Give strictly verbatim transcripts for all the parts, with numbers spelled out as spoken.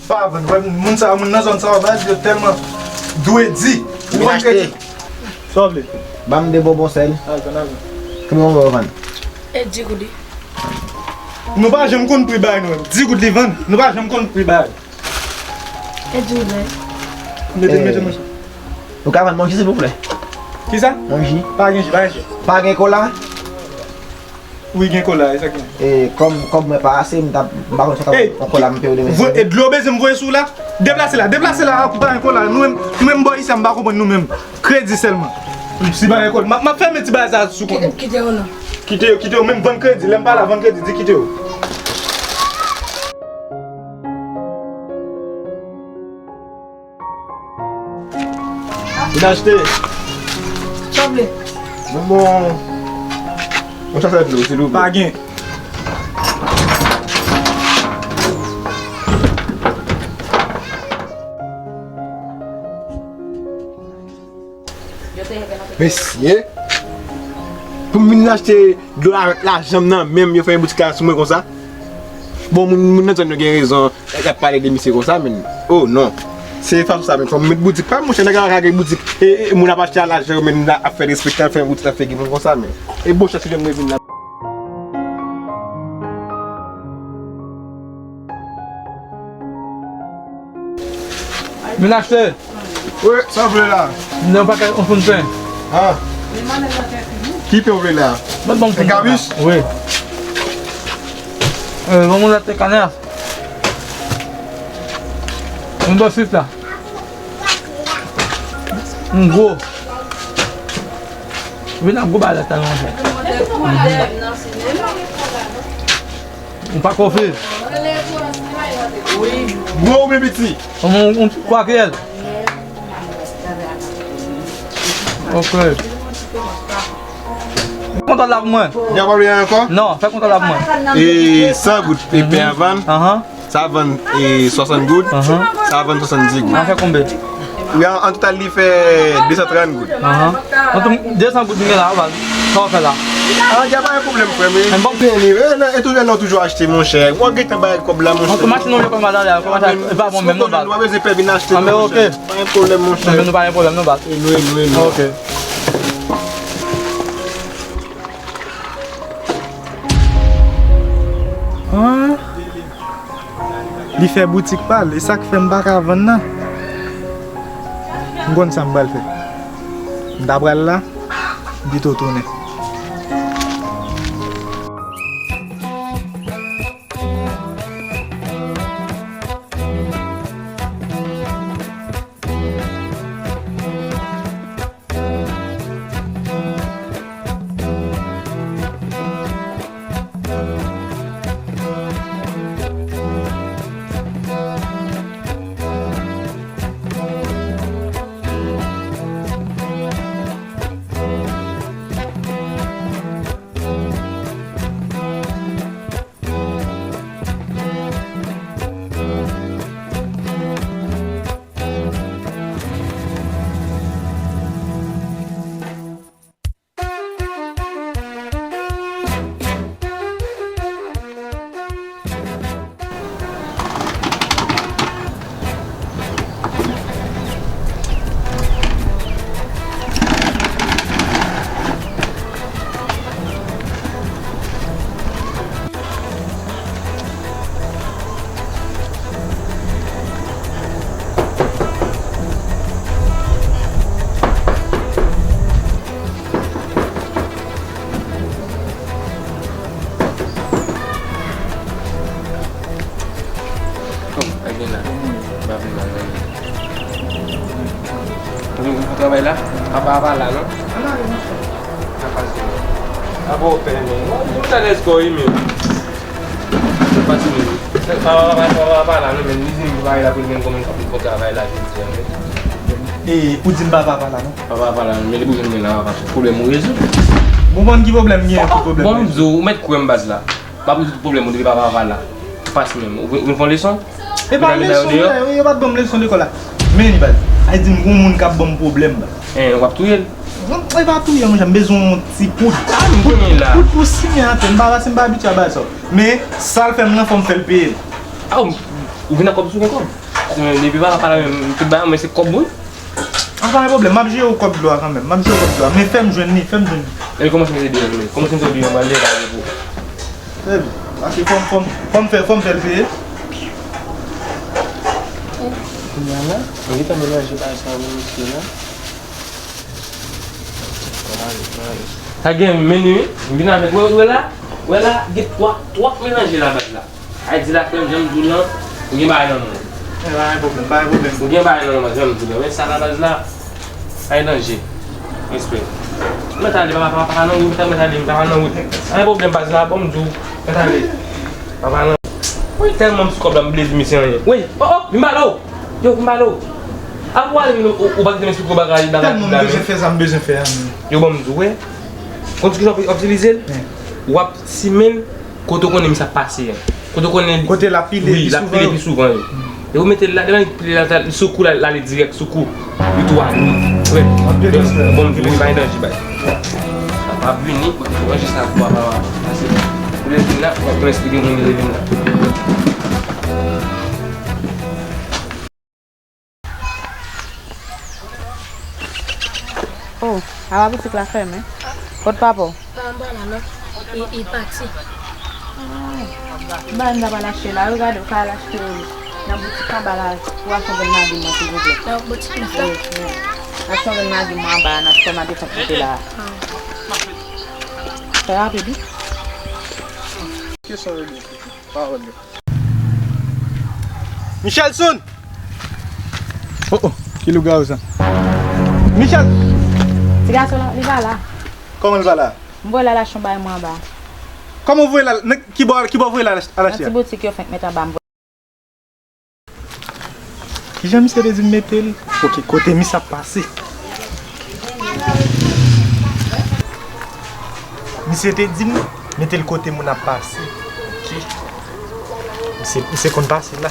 Pa vann. Wè, moun sa yo, moun nan zòn sa yo, baz, yo tèlman dwe di. Ou vann kredi. Sa w vle? Ban m de bonbon sèl. Al vann, al vann. Konbyen bonbon w vann? E di goud li. Nou pa janm konn pri bagay nou menm. Di goud li vann. Nou pa janm konn pri bagay. E di goud li. Mete, mete, monchè. Nou ka vann monji, silvouplè? Kisa? Monji. Pa gen ji, pa gen ji. Pa gen kola? Wi, gen kola, e sa k gen. E, kòm, kòb mwen pa ase, m t ap, m pa konn si w ka yon kola m peye w demen. Ey, e dlo bezwen m voye sou w la? Deplase la, deplase la, a, pou pa gen kola. Nou menm, nou menm bò isi a, m pa konprann nou menm. Kredi sèlman. Si pa gen kola, m ap, m ap fèmen ti bagay sa sou kont nou. Kite, kite yo non. Kite yo, kite yo, menm vann kredi. Lè m pa la, vann kredi, di kite yo. Vin achte. Sa w vle? Bon, bon. Yon chasè dlo, silvouplè. Pa gen. Mesye, pou m vin achte dlo avèk lajan m nan menm, yo fèmen boutik la sou mwen konsa. Bon, moun, moun nan zòn yo gen rezon, y ap pale de misye konsa, men. Oh, non. Se fason sa, men fò m met boutik pa m, monchè, nèg la ka gen boutik. E, e, moun ap achte a lajan yo, men moun ap fè respekte, ap fè boutik nan figi moun konsa, men. E bon chans li jwenn mwen vin la. Vin achte. Wi, sa w vle la? M nan pakèt yon foun pen. Ah. Ki pen w vle la? Mwen ban m foun pen la. Kabich? Wi. Euh, ban m yon late kanè. Yon bò sif la. Yon gwo. Vin ak gwo bagay la, talè, monchè. Ou pa kofe. Gwo oubyen piti? Yon, yon, yon ti kwa kreyèl. Ok. Fè kontwòl la pou mwen. Gen pwoblèm ankò? Non, fè kontwòl la pou mwen. E san goud, e pen a vann. Ahan. Sa vann, e, swasant goud. Ahan. Sa vann swasanndis goud. An fè konbyen? Wi, an, an total, li fè de san trant goud. Ahan. An tou, de san goud m gen la, sa w fè la? Ah, y a pa de pwoblèm, frè m. Mwen bon. Byen, e, e, e, toujou, lè w toujou achte, monchè. Mwen gentan bay kòb la, monchè. An tou, machin nou yo kòman la, kòman sa, e pa bon menm, non, baz. Mwen bezwen pè vin achte, monchè. Ah, men ok. Pa gen pwoblèm, monchè. Anben, nou pa gen pwoblèm, non, baz. E nou, e nou, e nou. Ok. Ah. Li fè boutik pa l, e sa k fè m pa ka vann nan. M konn sa m pral fè. M ta pral la, m pito tounen. Kòm, pa gen la. Pa vin la, non. Ou, ou travay la? Papa a pa la, non? Papa a pa la, non. Papa a pa la, non, men. Papa a pa la, non, men. Li di m li pa la pou li menm kòman li fè pou travay la, jodi a, men. E, ou di m papa a pa la, non? Papa a pa la, non, men li pou jwenn mwen la, papa. Pwoblèm ou rezoud. Bon, bon, ki pwoblèm gen, ki pwoblèm? Bon, m di w, ou mèt kwè m baz la. M ap rezoud pwoblèm ou depi papa a pa la. Pas menm. Ou, ou vin fè yon leson? E pa leson, yo pa t ban m leson lekòl la. Men li baz. Ay di m gon moun k ap ban m pwoblèm baz. Hein, w ap touye l? Non, e pa touye, monchè, m bezwen yon ti poud. Poud, poud pou simen atè, m pa, paske m pa abitye a bagay sa yo. Men, sa l fè m nan, fò m fè l peye m. Ah, Ou vin ak kòb si w gen kòb. Depi papa pa la menm, tout bagay mwen se kòb wi. An pa gen pwoblèm, m ap jere w kòb dlo a kanmenm. M ap jere w kòb dlo a. Men fè m jwenn li, fè m jwenn li. Epi kòmanse mete deyò, men. Kòmanse mete deyò, m pral leve pou ou. Epi, pase fò m, fò m, fò m fè, fò m fè l peye. Kounye a la, mwen gentan melanje bagay sa yo, mesye la. Sa gen meni wi. M vin avèk, wè, wè la, wè la, gen twòp, twòp melanje la, baz la. Sa vle di la, frè m, jan m di w lan, ou gen bagay nan men w. E, pa gen pwoblèm, pa gen pwoblèm. Ou gen bagay nan men w, jan m di w lan. Men sa la, baz la, pa gen danje. Respè. Mwen t ale, papa, papa, papa nan wout, mwen t ale, papa nan wout. Pa gen pwoblèm, baz la, bon, m di w, mwen t ale. Papa nan. Wi, tèlman m sou kòb la, m bliye di misye anyen. Wi, oh, oh, vin pale w. Yo, vin pale w. Apre w ale vin, ou, ou pa gentan esplike w bagay nan rapid la, men. Tèlman m bezwen fè sa, m bezwen fè a, men. Yo, bon, m di w, wè. Konn ki jan w ap itilize l? W ap simen l kote w konnen misye ap pase an. Kote w konnen. Kote l ap pile pi souvan. Wi, l ap pile pi souvan yo. E ou mete l la, devan li pile la, li sou kou la, l ale dirèk sou kou. Li tou ale. Frè, bon, m di w, pa gen danje, bay. Papa ap vini, kote pou ranje sa pou papa pase. Ou lè vin la, w ap esplike moun lè vin la. Oh, apa boutik la fèmen? Kot papa w? Pa anba la non. E, e pati. Ah, bagay m ta pral achte la, wi, gade, ou ka al achte nan boutik anba la, ou achte yon grenn magi mwen, silvouplè. Nan boutik nèf la? Wi, wi. Achte yon grenn magi mwen anba a, nan sèl mwen te fè kote la. Ah. Fè rapid, wi. Kesyon yo gen pawòl yo. Michelson! Oh, oh, ki lougawou sa? Michel! Ti gason la, li pa la. Kòman li pa la? M voye l al achte yon bagay mwen anba. Kòman w voye l al? Nan ki bò, ki bò w voye l al ach-, al achte a? Nan ti boutik yo fenk met anba, m voye. Kijan misye te di m mete l? Ok, kote misye ap pase? Misye te di m mete l kote moun ap pase. Ok. Misye, misye konn pase la.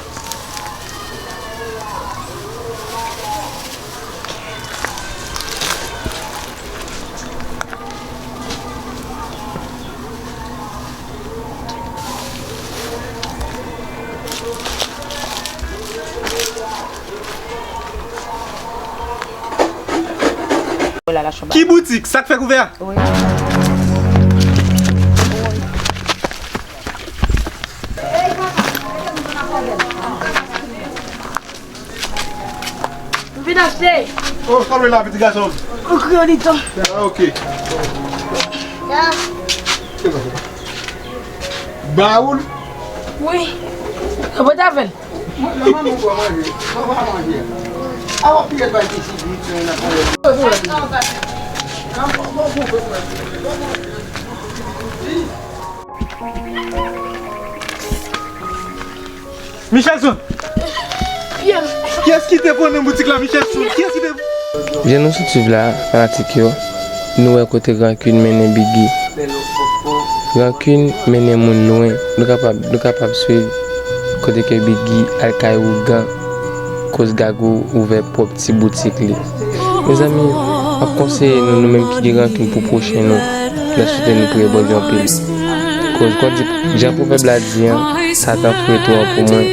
Ki boutik? Sa k fèk ouvè a? Wi. M vin achte. Oh, salwe la, pitit gason. Ou kriye li tou. Ah, ok. Ya. Bawoul? Wi. Sa pote avè l. Mwen, non, manman, ou pran manje. Mwen pa manje. A, w ap piye bay pitit li, men, nan pale. Michelson! Kiyès ki te konnen boutik la, Michelson? Kiyès ki te... Jan nou sot swiv la, fanatik yo, nou wè kote rankin mennen Biggy. Rankin mennen moun lwen. Nou kapab, nou kapab swiv kote ke Biggy al kay ougan, koz Gagou ouvè pwòp ti boutik li. Mezanmi, m ap konseye nou, nou menm ki gen rankin pou pwochen nou, n ap swete nou priye Bondye anpil. Koz, kon di, jan pwovèb la di an, Satan foure twou an pou mwen,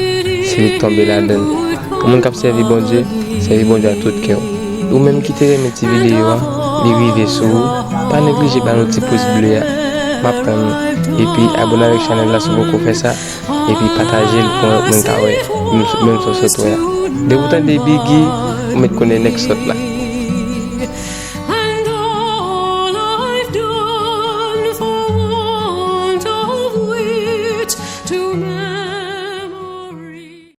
se li k tonbe ladan l. Pou moun k ap sèvi Bondye, sèvi Bondye ak tout kè w. Ou menm ki te renmen ti videyo a, li rive sou ou, pa neglije ba nou ti pous ble a. M ap tann ou. Epi abòne avèk chanèl la si w poko fè sa. Epi pataje l pou lòt moun ka wè menm, menm sa w sot wè a. Depi w tande Biggy, ou mèt konnen nèg sòt la.